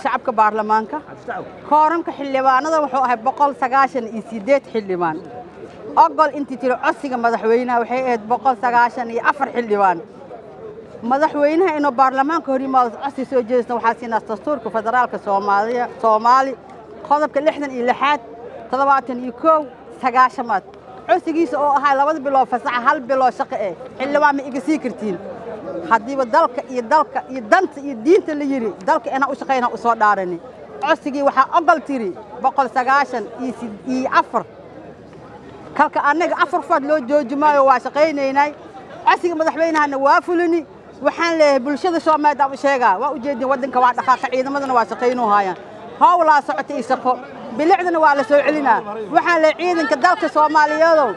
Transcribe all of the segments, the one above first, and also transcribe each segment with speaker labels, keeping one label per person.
Speaker 1: Shacabka baarlamaanka, kooramka xildhibaanada wuxuu ahay 198 xildhibaan. Ogol intii tiri codsiga madaxweynaha waxay ahayd 194 xildhibaan. Madaxweynaha inuu baarlamaanka hor yimaado codsi soo jeedisna waxaa siinaa dastuurka federaalka Soomaaliya, Soomaali, qodobka 66aad, 71, 90aad. Codsigiisa oo ahaa 2 bilood fasaxa, 1 biloo shaqo eh, xildhibaan ma iga sii kartiin? Haddiiba dalka iyo dalka iyo danta iyo diinta la yidhi dalka inaan u shaqayna u soo dhaarani. Codsigii waxaa ogol tiri 194. Kalka annaga 4 faad loo jooji maayo, waa shaqaynaynay. Codsiga madaxweynahana waa fulini. Waxaan leeyahay bulshada Soomaaliyeed aan u sheegaa, waa ujeedin waddanka waa dhaqaaqa, ciidamadana waa shaqaynuu haayaan, howlaa socota iyo shaqo, bilicdana waa la soo celinaa. Waxaan leeyahay ciidanka dalka Soomaaliyeedow,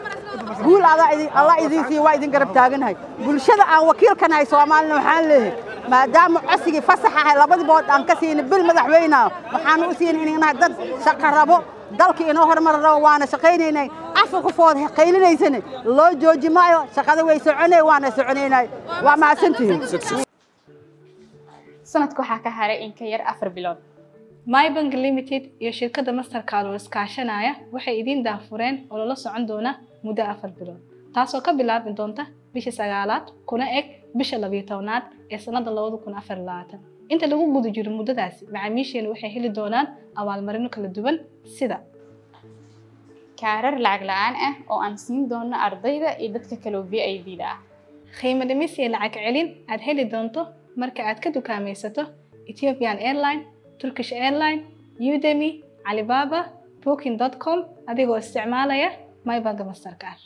Speaker 1: guul adaa idin Allah idin siiyo, waa idin garab taaganahay. Bulshada aan wakiilkanahay Soomaalina waxaan leeyahay, maadaama codsigii fasax ahay labadii bood aan ka siinay bil madaxweynaha, waxaanu u siinay inay dad shaqo rabo, dalka inoo horumar rabo, waana shaqaynaynay. 4 qofood qaylinaysana loo jooji maayo shaqada, way soconay, waana soconaynay. Waa mahadsantihiin.
Speaker 2: Sanadka waxaa ka haray in ka yar 4 bilood.
Speaker 3: MyBank Limited iyo shirkadda Mastercard oo iskaashanaya waxay idiin daahfureen oo lala socon doona muddo 4 bilood, taasoo ka bilaabi doonta bisha 9aad kuna eg bisha 12aad ee sanada 2024. Inta lagu guda jiro muddadaasi, macaamiisheenu waxay heli doonaan abaalmarino kala duwan sida
Speaker 2: kaarar lacag la'aan ah oo aan siin doono ardayda iyo dadka kale oo VIP-da ah,
Speaker 3: qiimo dhimis iyo lacag celin aad heli doonto marka aad ka dukaamaysato Ethiopian Airline, Turkish Airline, Udemy, Alibaba, Booking.com adigoo isticmaalaya MyBank Mastercard.